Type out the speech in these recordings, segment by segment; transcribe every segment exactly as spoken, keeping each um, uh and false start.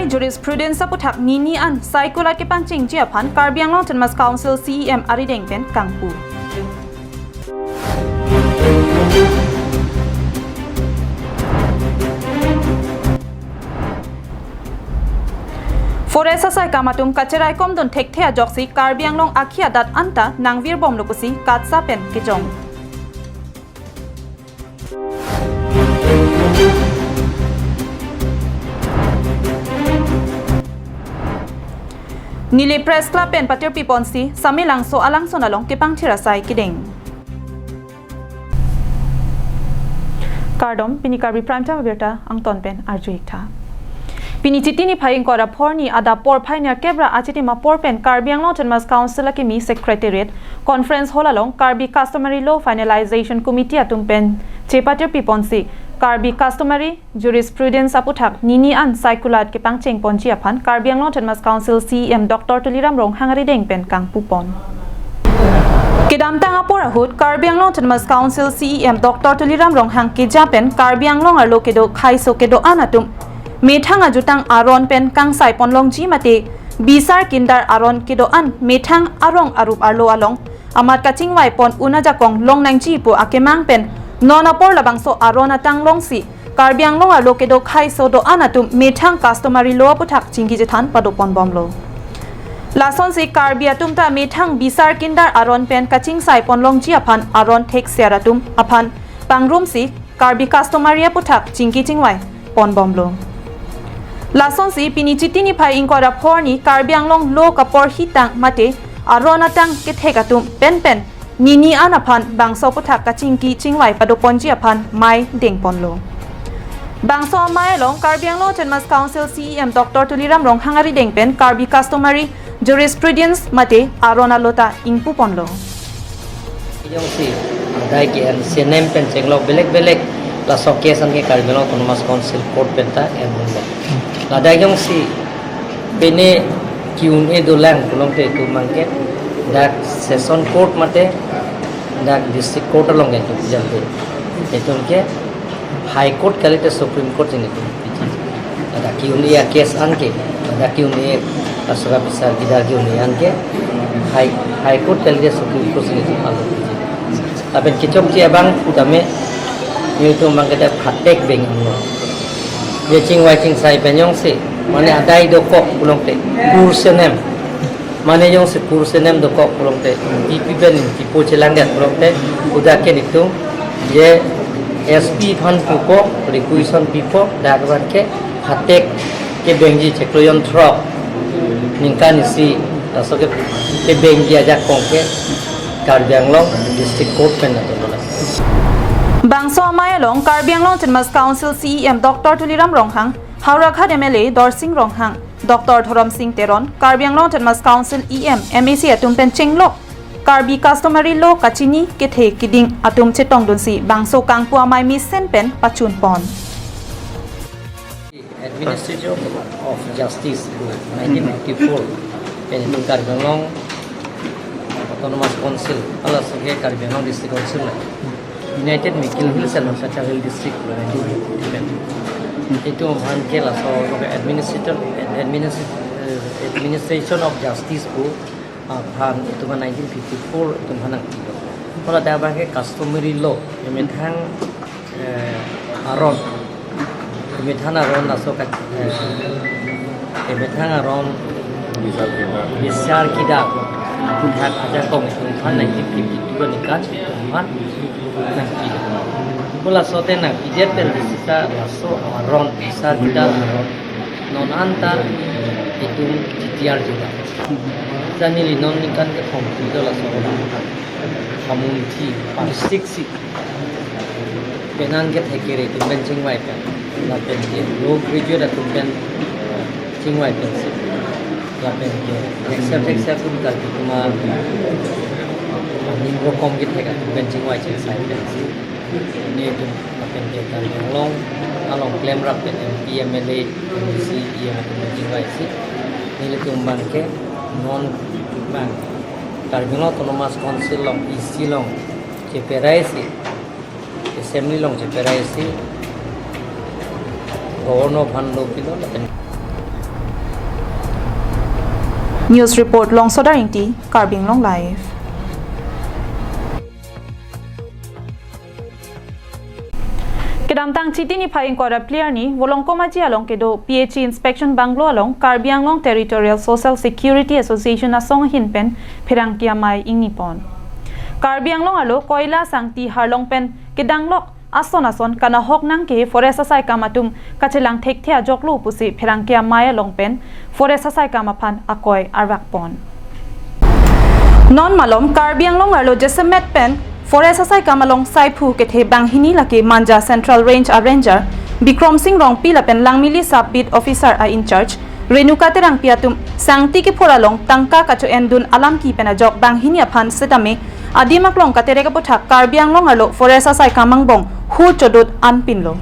jurisprudence aputhak nini an saikulat kepangchengji aphan Karbi Anglong Autonomous Council C E M arideng pen kangpu. Forest asai kam atum kacheraikomdun thekthe ajoksi Karbi Anglong akhi adat anta nangvirbomlo pusi KATSSA pen kejong. Nilip Press Club pen patirpiponsi Samelangso alangsun along kepangthir asai kedeng. Kardom, pini Karbi Prime Time abirta angton pen arju-ik tha. Pini Chiti niphai ingkoi ra pho arni adap porphai nerkep ra achitim apor pen Karbi Anglong Autonomous Council akimi Secretariat Conference Hall along Karbi Customary Law Finalization Committee atum pen chepatirpiponsi Karbi Customary Jurisprudence aputhak nini an saikulat kepangchengponji aphan Karbi Anglong Autonomous Council C E M Doctor Tuliram Ronghang arideng pen kangpupon. Kedamtang apor ahut Karbi Anglong Autonomous Council C E M Doctor Tuliram Ronghang keja pen Karbi Anglong arlo kedo khaiso kedo-an atum methang ajutang aron pen kangsaiponlongji mate bisar kindar aron kedo-an methang arong arup arlo along amat kachingvaipon un ajakong longnangji pu akemang pen non apor labangso aron atang longsi Karbi Anglong arlo kedo khaiso do-an atum methang customary law aputhak chingki chethan padoponbomlo. Lasonsi Karbi atum ta methang bisar kindar aron pen kachingsaiponlongji aphan aron thekser atum aphan pangrumsi Karbi customary aputhak chingki chingvaiponbomlo. Lasonsi pini Chiti niphai ingkoi ra pho arni Karbi Anglong law kaporhi tang mate aron atang kethek atum penpen nini an aphan bangso aputhak kachingki chingvai padoponji aphan mei dengponlo. Bangso amei along Karbi Anglong Autonomous Council C E M Doctor Tuliram Ronghang arideng pen Karbi Customary Jurisprudence mate aron alo ta ingpuponlo. Jongsi adai ke-en senem pen chenglok belek belek laso case an ke Karbi Anglong Autonomous Council Court pen ta en-unlo. Ladak jongsi pine Q and A dolang pulote itum abangke dak session court mate dak district court along ke itum jam tu. Itum ke High Court kalite Supreme Court jin itum piji. Ladak Q and A case an ke, ladak Q and A laso ka bisar kidar Q and A an ke High, High Court kalite Supreme Court jin itum alo piji. Lapen kechokche abang putame itum abangke dak phatek beng angno. Je chingvai chingsai pen jongsi mane adai dokok pulote kursenem. Mane jongsi kursenem dokok pulote, P P pen kipu chelang det pulote, udak ke itum je S P aphan pupo, requisition pipo, dak abangke phatek kebengji chiklo jon throk ningkan isi laso ke kebengji ajakong ke Karbi Anglong District Court pen atum bola. Bangso amei along Karbi Anglong Autonomous Council C E M Doctor Tuliram Ronghang, Howraghat M L A Dorsing Ronghang, Doctor Dhoromsing Teron, Karbi Anglong Autonomous Council E M, M A C atum pen chenglok Karbi customary law kachini kethe kiding atum chetongdunsi bangso kangpu amei mesen pen pachunpon. Administration of Justice nineteen fifty-four pen itum Karbi Anglong Autonomous Council, halaso ke Karbi Anglong District Council la United Mikir Hills and North Central Hill District nineteen fifty pen. Itum aphan ke laso ke administrator, administ-, eh, Administration of Justice pu aphan itum nineteen fifty-four itum aphan nangpilo. Hala dak abangke customary law, emethang, eh, aron, emethang aron laso ka, eh, emethang aron bisar kidar, bisar kidar aputhak ajakong itum aphan nineteen fifty-two aningkan itum aphan nangpilo. Pu laso te nangpidet pen disita laso aron, bisar kidar aron non anta itum G T R juga. Jani li non ningkan kethom pi do laso aron. Kamu isi, pang sik si. Penang kethek kere itum pen chingvai pen. Lapen ke low graduate atum pen chingvai pensi. Lapen ke thekser thekser atum kali kuma aning rokom kethek atum pen chingvai chingsai pensi. Pini itum lapen ke Karbi Anglong along klemrap pen M P, M L A, M D C, E M atum pen chingvaisi. Nelitum abangke non abang Karbi Anglong Autonomous Council along, E C along cheperaisi, Assembly along cheperaisi, Governor aphan lo pilo lapen. News report Longsodar Ingti, Karbi Anglong Live. Kedamtang Chiti niphai ingkoi ra phli arni, Volongkom Aji along kedo P H E Inspection Bungalow along Karbi Anglong Territorial Social Security Association asong ahin pen pherangke amei ingni pon. Karbi Anglong arlo koila sangti harlong pen kedanglok ason ason kanahok nangke forest asaikam atum kachelang thekthe ajoklo pusi pherangke amei along pen forest asaikam aphan akoi arvak pon. Non malom Karbi Anglong arlo jasemet pen forest asaikam along saiphu kethe banghini lake Manja Central Range a Ranger Bikrom Sing Rongpi lapen Langmili Sub Beat Officer a in charge Renuka Terangpi atum sangti kephor along tangka kacho-endun alam ki pen ajok banghini aphan setame adim aklong katerek aputhak Karbi Anglong arlo forest asaikam angbong hur chodut anpinlo.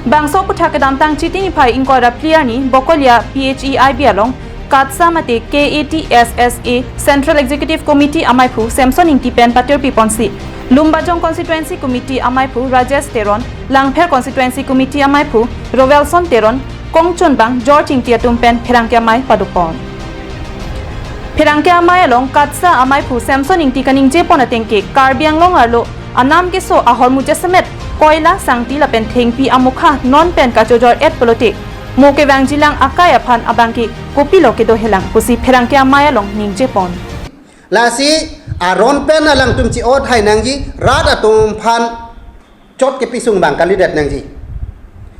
Bangso aputhak kedamtang Chiti niphai ingkoi ra phli arni Bokolia P H E I B along KATSA mate K A T S S A Central Executive Committee ameiphu Samson Ingti pen patirpi ponsi Lumbajong Constituency Committee ameiphu Rajesh Teron, Langpher Constituency Committee ameiphu Rovelson Teron, kongchunbang George Ingti atum pen pherangke amei padopon. Pherangke amei along KATSA ameiphu Samson Ingti kaningje pon atengke Karbi Anglong arlo anam keso ahormu jasemet koila sangti lapen thengpi amukha non pen kachojor et pulote mo kevangjilang akai aphan abangke kopilo kedohelang pusi pherangke amei along ningje pon. Lasi aron pen alangtum chi-ot hai nangji, rat atum aphan chot kepisung abang kalidet nangji.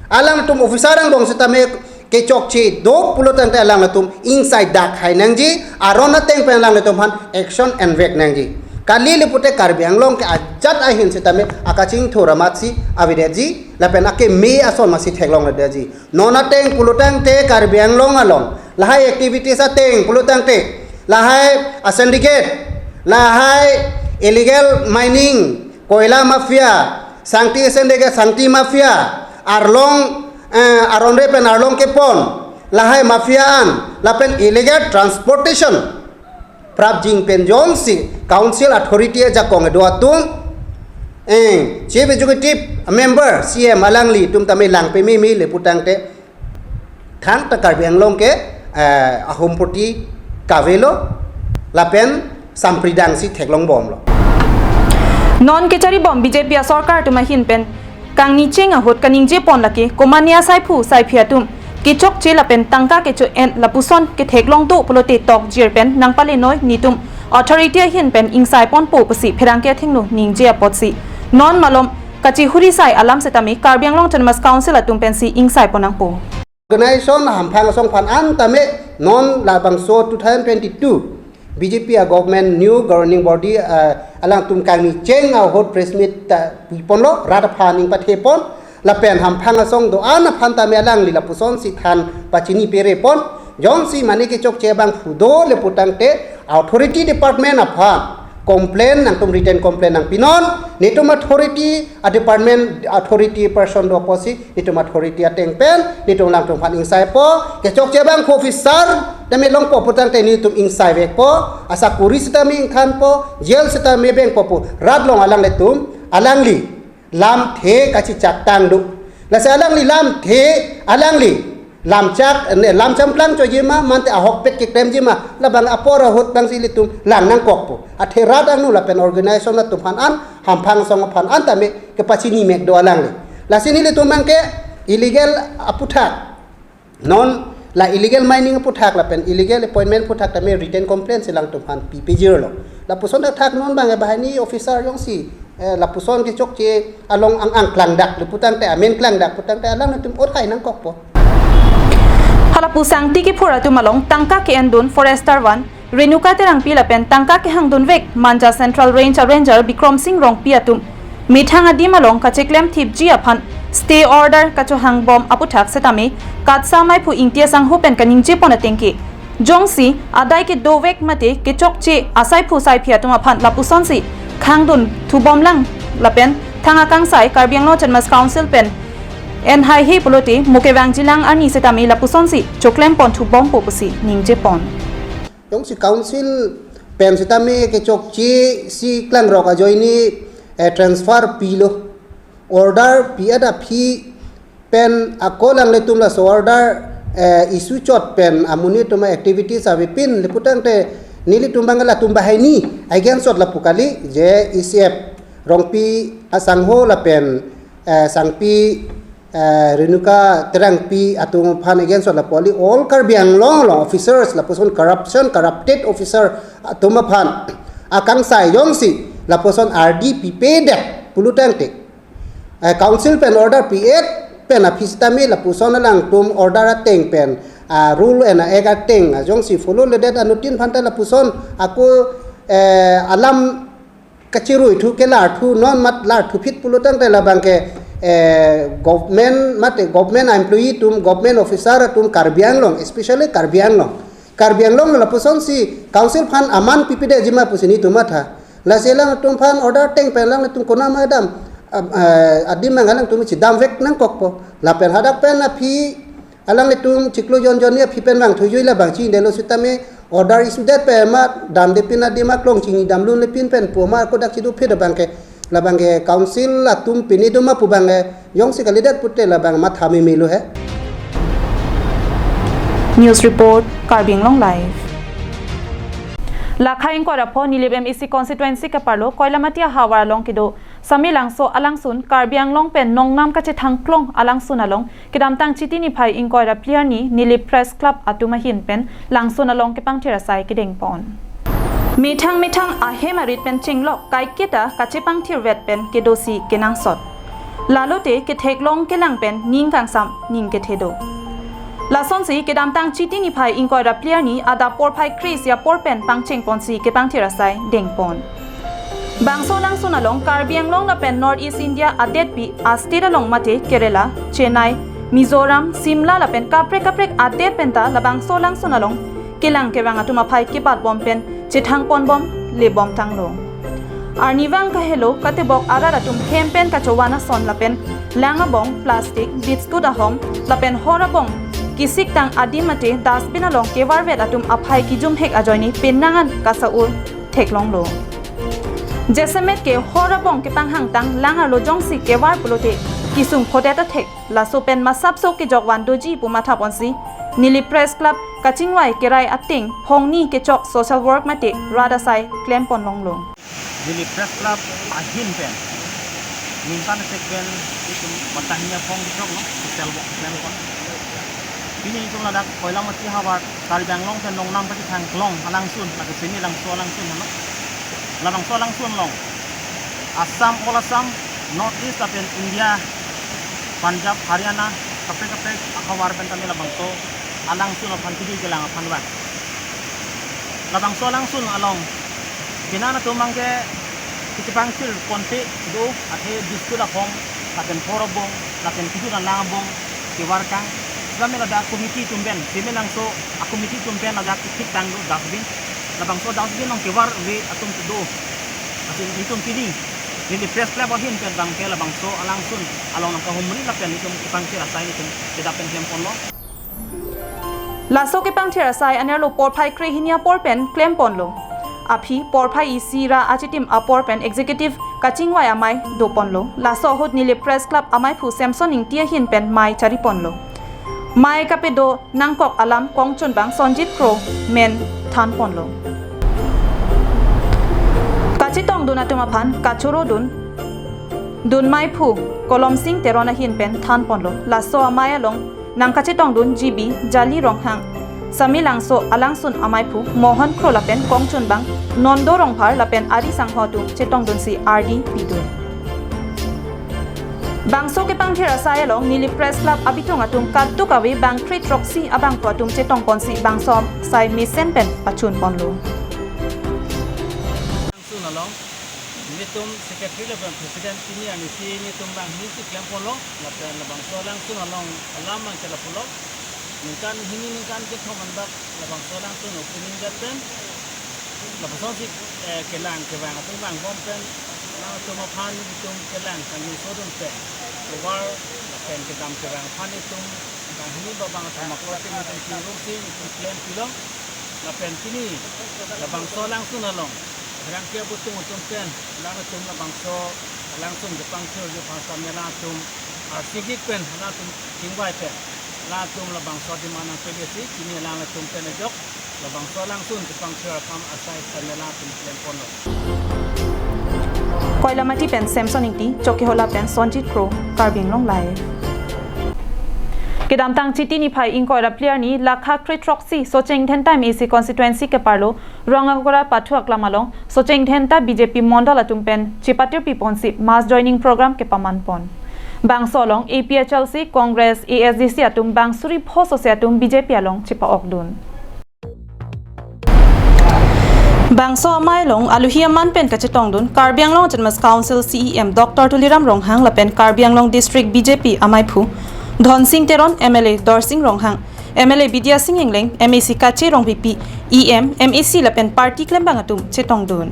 Alangtum officer angbong setame kechokche do pulo tangte alangtum ingsai dak hai nangji, aron ateng pen alangtum aphan action envek nangji. Kali le pute Karbi Anglong ke ajat ahin setame akachingthur amatsi avedetji, lapen akeme ason amatsi theklongledetji. Non ateng pulo tangte Karbi Anglong along lahai activities ateng pulo tangte lahai a syndicate, lahai illegal mining, koila mafia, sangti syndicate, sangti mafia, arlong, eh, aron re pen arlong kepon, lahai mafia an, lapen illegal transportation prapjin pen jongsi council authority ajakong kedo atum, eh, chief executive member C M alanglitum tame lang pememe le putangte thangta Karbi Anglong ke, eh, ahumproti kavelo lapen sampridang si theklongbomlo. Non kecharibom B J P asorkar atum ahin pen kangni cheng ahut kaningje pon lake komania saiphu saiphi atum kechokche lapen tangka kecho-en lapuson ketheklong do pulote tokjir pen nangpalenoi, netum authority ahin pen ingsai ponpo pusi pherangke athengno ningje apotsi non malom kachihuri sai alam setame Karbi Anglong Autonomous Council atum pensi ingsai pon nangpo. Organization hamphang asong aphan an tame non labangso two thousand twenty-two B J P a government, new governing body, ah, alangtum kangni cheng ahut press meet ta piponlo, rat aphan ning pathe pon, lapen hamphang asong do-an aphan tame alangli lapusonsi than pachini pere pon, jongsi mane kechokche abang phu do le putangte authority department aphan complain nangtum, written complain nangpinon, netum authority a department authority person do apotsi netum authority ateng pen netum alangtum aphan ingsaipo, kechokche abang officer tame longpo putangte netum ingsai vekpo, asakuri sitame ingthanpo, jail sitame bengpo pu rat along alanglitum, alangli lamthe kachichak tang do. Lasi alangli lamthe, alangli lamchak, ne, lamchamplang chojima, mante ahokpet keklemjima, labang apor ahut abangsi ilitum lang nangkokpo. Athe rat angno lapen organization atum aphan an, hamphang asong aphan an tame kepachini mek do alangli. Lasi nelitum abangke illegal aputhak, non la illegal mining aputhak lapen illegal appointment aputhak tame written complaint si alangtum aphan pipejirlo. Lapuson athak non abang bahani officer jongsi, eh, lapuson kechokche along ang ang klangdak le putangte, amen klangdak putangte alangtum ot hai nangkokpo. Halapu sangti kephur atum along tangka ke-endun forester van Renuka Terangpi lapen tangka kehangdun vek Manja Central Range a Ranger Bikrom Sing Rongpi atum methang adim along kacheklem thipji aphan stay order kachohangbom aputhak setame KATSA ameiphu Ingti asangho pen kaningje pon atengke, jongsi adai kedo vek mate kechokche asaiphu saiphi atum aphan lapusonsi khangdun thubomlang lapen thang akangsai Karbi Anglong Autonomous Council pen en haihe pulote mo kevangjilang arni setame lapusonsi choklem pon thubompo pusi ningje pon. Jongsi council pen setame kechokche si klangrok ajoine, eh, transfer pilo, order pi-et aphi pen ako alanglitum laso order eh, issue chot pen amonit atum activities avepin le putangte nelitum abang latum banghini against chot lapu kali, J E C F Rongpi asangho lapen, eh, Sangpi, eh, Renuka Terangpi atum aphan against chot lapu kali, all Karbi Anglong along officers lapuson corruption, corrupted officer atum aphan akangsai jongsi lapuson R D pipedet pulotangte, eh, council pen order pi-et pen aphi sitame lapuson alangtum order ateng pen, ah, rule and act ateng, ah, jongsi follow ledet anuttin aphanta lapuson ako, eh, alam kachirui thu kelar thu non mat lar thu phit pulotangte labang ke, eh, government mate government employee atum, government officer atum Karbi Anglong, especially Karbi Anglong. Karbi Anglong lapusonsi council aphan aman pipedetji ma pusi nelitum matha. Lasi alangtum aphan order ateng pen alangtum konat ma dam, ah, eh, adim mang alangtum chedamvek nangkokpo. Lapen hadak pen aphi alanglitum chiklo jon jon ni aphi pen vangthuijui labang chedetlo sitame order issue det pen ma damde pin adim aklong chini damlun le pin pen pu ma kodak chidu phit abang ke labang ke council atum pini do ma pu abang ke jongsi kalidet pute labang matha meme lo he. News report, Karbi Anglong Live. Lakha ingkoi ra pho Nilip M A C constituency ke-arlo Koilamati ahavar along kedo Samelangso alangsun Karbi Anglong pen nongnam kachethang klong alangsun along kedamtang Chiti niphai ingkoi ra phli arni Nilip Press Club atum ahin pen langsun along kepangthir asai kedengpon. Methang methang ahem arit pen chenglok kaiketa kachepangthirvet pen kedosi kenangsot. Lalote ketheklong kelang pen ning kangsam ning kethe do. Lasonsi kedamtang Chiti niphai ingkoi ra phli arni adap porphai kre-isi apor pen pangchengponsi kepangthir asai dengpon. Bangso langsun along Karbi Anglong lapen North East India adetpi a-state along mate Kerala, Chennai, Mizoram, Shimla lapen kaprek kaprek adet penta labangso langsun along kelang kevang atum aphai kebatbom pen chethangponbom lebom tanglo. Arnivang kahelo katebok arat atum hem pen kachovan ason lapen lang abong, plastic, biscuit ahom lapen hor abong kisiktang adim mate dustbin along kevarvet atum aphai kijumhek ajoine penang an kasa-ur theklonglo. Jasemet ke hor abong kepanghangtang lang arlo jongsi kevar pulote kisung phodet athek, laso pen masapso kejokvan doji pu mathaponsi Nilip Press Club kachingvai kerai ateng phongni kechok social work mate rat asai klemponlonglo. Nilip Press Club ahin pen ningkan sek pen itum matahnya phong kechoklo social work klempon. Pini itum ladak Koilamati havar Karbi Anglong pen nongnam kachethang klong alangsun, lake Samelangso alangsun hano. Labangso alangsun along Assam, all Assam, North East lapen India, Punjab, Haryana, kaprek kaprek ahavar pen tame labangso alangsun aphan kejui kelang aphan vang. Labangso alangsun along kenan atum abang ke kachepangthir ponpe do, athe biscuit ahom lapen hor abong lapen kejut alang abong kevarkang. Sitame ladak committee atum pen, Samelangso a-committee atum pen ladak kethik tanglo dustbin. Labangso dustbin along kevarve atum kedo. Lasi itum pini Nilip Press Club ahin pen abang ke labangso alangsun along nangkahumri lapen itum kepangthir asai itum kedap pen klemponlo. Laso kepangthir asai anerlo porphai kre-hini apor pen klemponlo. Aphi porphai isi ra achitim apor pen executive kachingvai amei doponlo. Laso ahut Nilip Press Club ameiphu Samson Ingti ahin pen mei chariponlo. Mei kapedo nangkok alam kongchunbang Sonjit Kro men thanponlo. Kachetongdun atum aphan kachorodun dun meiphu Kolomsing Teron ahin pen thanponlo. Laso amei along nangkachetongdun G B Jali Ronghang, Samelangso alangsun ameiphu Mohon Kro lapen kongchunbang Nondo Rongphar lapen ari sangho atum chetongdunsi ardi pidun. Bangso kepangthir asai along Nilip Press Club abitung atum kadokave bang kre-throksi abangphu atum chetongponsi bangso asai mesen pen pachunponlo. Langsun along nelitum secretary lapen president pini arnisi nelitum banghini si klemponlo, lapen labangso alangsun along alam abang ke lapulo. Ningkan hini ningkan kethom anbak labangso alangsun opening det pen, labangso si, eh, kelang kevang atum vangbom pen, nangtum aphan itum kelang kangni sodun pen, tovar lapen kedam kevang aphan itum banghini abang atum akorte itum chingrumsi itum klempilo. Lapen pini labangso alangsun along pherangke abutung atum pen alangtum labangso alangsun kepangthir aphan sitame alangtum arsigik pen alangtum chingvai pen Latum labangso demand nangpebesi, chini alang latum pen ajok, labangso alangsun chepangchir akam asai sitame latum klem ponlo. Koilamati pen Samson Ingti, Chokihola pen Sonjit Kro, Karbi Anglong Live. Kedamtang Chiti niphai ingkoi ra phli arni, lakha kre throksi, Socheng Dhenta M A C constituency keparlo, Rong Agora pathu aklam along, Socheng Dhenta B J P mondol atum pen chepatirpi ponsi mass joining program kepaman pon. Bangso along A P H L C, Congress, A S D C atum bang suri pho sose atum B J P along chepa-okdun. Bangso amei along aluhi aman pen kachetongdun Karbi Anglong Autonomous Council C E M Doctor Tuliram Ronghang lapen Karbi Anglong District B J P amaiphu Dhonsing Teron, M L A Dorsing Ronghang, M L A Bidya Sing Engleng, M A C Kache Rongpipi, E M, M A C lapen party klembang atum chetongdun.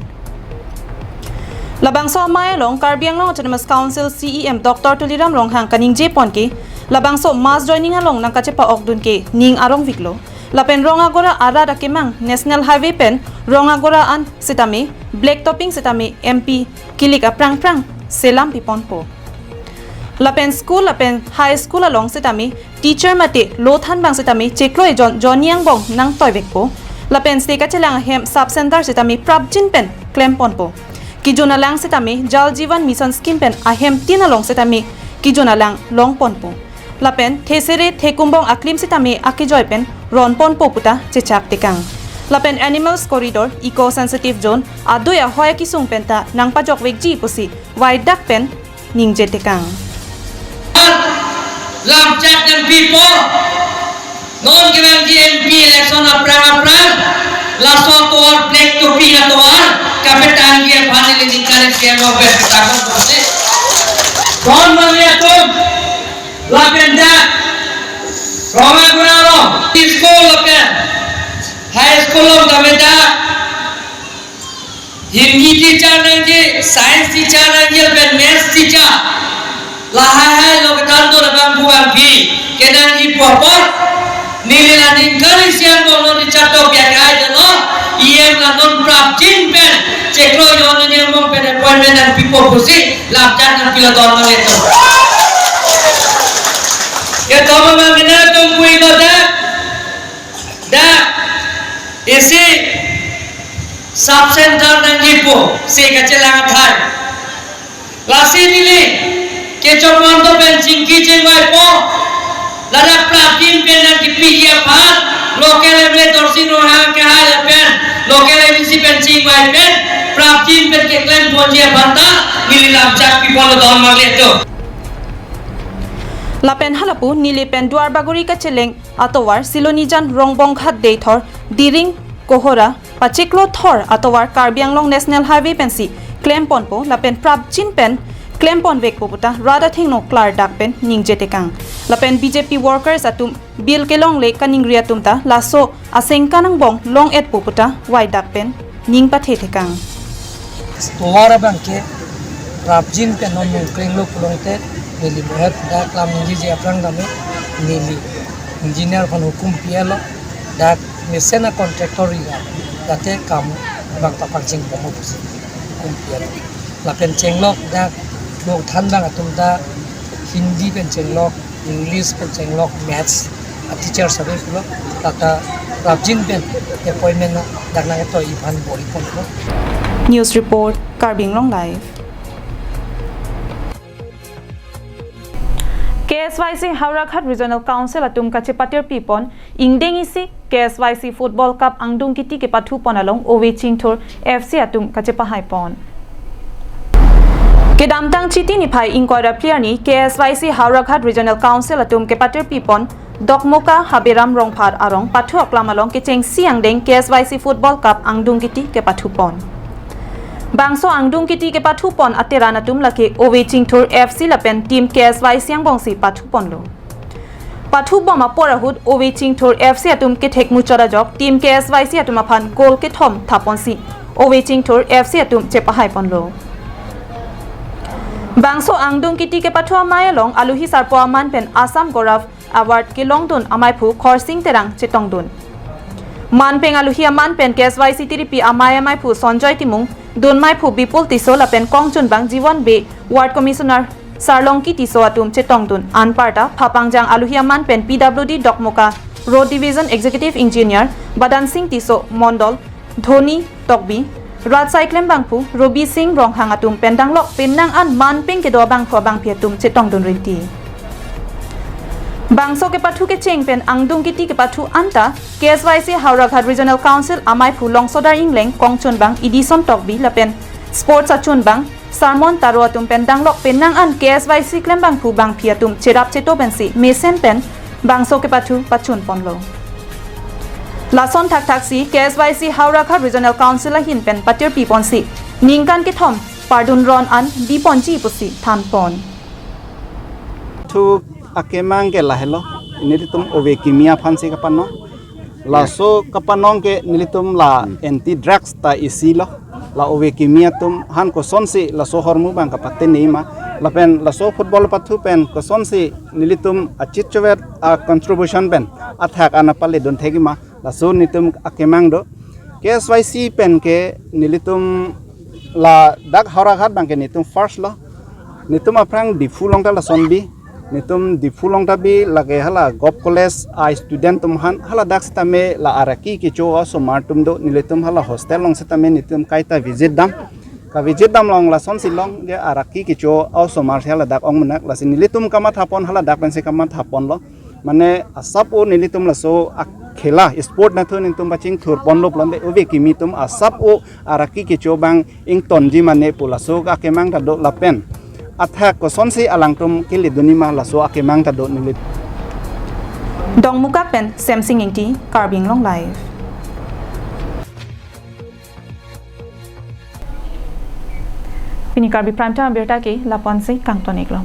Labangso amei along Karbi Anglong Autonomous Council C E M Doctor Tuliram Ronghang kaningje pon ke, labangso mass joining along nangkachepa-okdun ke ning arongviklo. Lapen Rong Agora arat akemang National Highway pen Rong Agora an sitame black topping sitame M P kilik aphrang phrang selam piponpo. Lapen school lapen high school along sitame teacher mate lo thanbang sitame chiklo ejon jonni angbong nangtoivekpo. Lapen state kachelang ahem sub center sitame prapjin pen klem ponpo. Kejun alang sitame Jal Jeevan Mission Scheme pen ahem tin along sitame kejun alang long ponpo. Lapen thesere thekumbong aklim sitame akejoi pen ron ponpo puta chechak tekang. Lapen animals corridor, eco sensitive zone, adui ahoi akesung penta nangpajokvekji pusi waidak pen ningje tekang. Lamchak nangpipo, non kevangji M P election aphrang aphrang, laso atovar black topping atovar kapetangji aphan neli ningkan S D M pen petang ponsi. Don mangli atum, lapen dak Rong Agora along, school lapen high school along kami dak Hindi teacher nangji, science teacher nangji, lapen maths teacher. Lahai hai lo ketan do labang buang pi. Kenangji apor apor. Neli la ningkan isi angbong non Richard Tokbi akai jalo. E M la non prapjin pen. Chiklo jon ni angbong pen appointment nangpipo pusi. Lamchak nangpilo don mangli atum. Kedo mangli atum puilo dak. Dak isi sub center nangjipo, state kachelang athai. Lasi neli kechomon do pen chingki chingvaipo. Ladak prapjin pen nangkipiji aphan, local M L A Dorsing Ronghang kehai lapen local M A C pen chingvai pen, prapjin pen keklem ponji aphan ta neli lamchak piponlo don mangli atum. Lapen halapu neli pen Duarbagori kacheleng atovar Silonijan Rongbonghat Deithor Diring Kohora pachiklo thor atovar Karbi Anglong National Highway pensi klem ponpo lapen prapjin pen klem ponvekpo puta rat athengno klardak pen ningje tekang. Lapen B J P workers atum bill kelongle kaningri atum ta laso asengkan angbong long-etpo puta waidak pen ning pathe tekang. Tovar abang ke prapjin pen non nungkrenglo pulote neli mohet dak lam ningjeji aphrang dame neli engineer aphan hukum pi-etlo dak mesen a contractor ri ra date kam bang ta pangcheng ponpo pusi hukum pi-etlo. Lapen chenglok dak lo thanbang atum ta Hindi pen chenglok, English pen chenglok, maths a teacher sabe pulo, lata prapjin pen appointment na dak nang eto iphan bor-i ponpo. News report, Karbi Anglong Live. K S Y C Howraghat Regional Council atum kachepatirpi pon ingdeng isi K S Y C Football Cup angdung kiti kepathu pon along Ove Chingthur F C atum kachepahai pon. Kedamtang Chiti niphai ingkoi ra phli arni K S Y C Howraghat Regional Council atum kepatirpi pon Dokmoka Haberam Rongphar arong pathu aklam along kechengsi angdeng K S Y C Football Cup angdung kiti kepathu pon. Bangso angdung kiti kepathu pon ateran atum lake Ove Chingthur F C lapen team K S Y C angbongsi pathu ponlo. Pathu bom apor ahut Ove Chingthur F C atum kethek muchot ajok team K S Y C atum aphan goal kethom thaponsi Ove Chingthur F C atum chepahai ponlo. Bangso angdung kiti kepathu amei along aluhi sarpo aman pen Assam Gaurav Award kelongdun amaiphu Khorsing Terang chetongdun. Manpeng aluhi aman pen K S Y C tiripi amei amaiphu Sonjoy Timung, dunmeiphu Bipul Tisso lapen kongchunbang Jiwon Bey, Ward Commissioner Sarlongki Tisso atum chetongdun. Anparta phapangjang aluhi aman pen P W D Dokmoka Road Division Executive Engineer Badansing Tisso, Mondol Dhoni Tokbi, Rajsai Klembangphu, Robi Sing Ronghang atum pen danglok pinnang an manpeng kedo abangphu abangphi atum chetongdun rinti. Bangso kepathu kecheng pen angdung kiti kepathu anta K S Y C Howraghat Regional Council amaiphu Longsodar Ingleng, kongchunbang Edison Tokbi lapen sports achunbang Sarmon Taro atum pen danglok pinnang an K S Y C klembangphu bangphi atum cherap cheto pensi mesen pen bangso kepathu pachun ponlo. Lason thakthaksi K S Y C Howraghat Regional Council ahin pen patirpi ponsi ningkan kethom pardun ron an di ponji pusi than pon. Thu akemang ke lahelo, nelitum ove kimi aphansi kapanong. Laso kapanong ke nelitum la anti drugs ta isi lo. La ove kimi atum han kosonsi laso hormu bang kapatene ma. Lapen laso football pathu pen kosonsi nelitum achit chover a contribution pen athak ana pale dun thek ma. Laso nelitum akemang do. K S Y C pen ke nelitum ladak Howraghat bang ke nelitum first lo. Nelitum aphrang Diphu along ta lason bi. Nelitum Diphu along ta bi lake hala Govt College a student atum han haladak sitame la araki kecho osomar atum do, nelitum hala hostel along sitame nelitum kaita visit dam. Ka visit dam along lasonsi long je araki kecho osomar si haladak ong menak, lasi nelitum kamatha pon haladak pensi kamatha ponlo. Mane asap o nelitum laso akhela sport nathu nelitum pachingthur ponlo pulote ove kimi atum asap o araki kecho bang ingtonji mane pu laso akemang ta do lapen athak kosonsi alangtum kele dunji ma laso akemang ta do nelitum. Dongmukak pen Semsing Ingti, Karbi Anglong Live. Pini Karbi Prime Time abirta ke lapu-ansi kangton-iklo.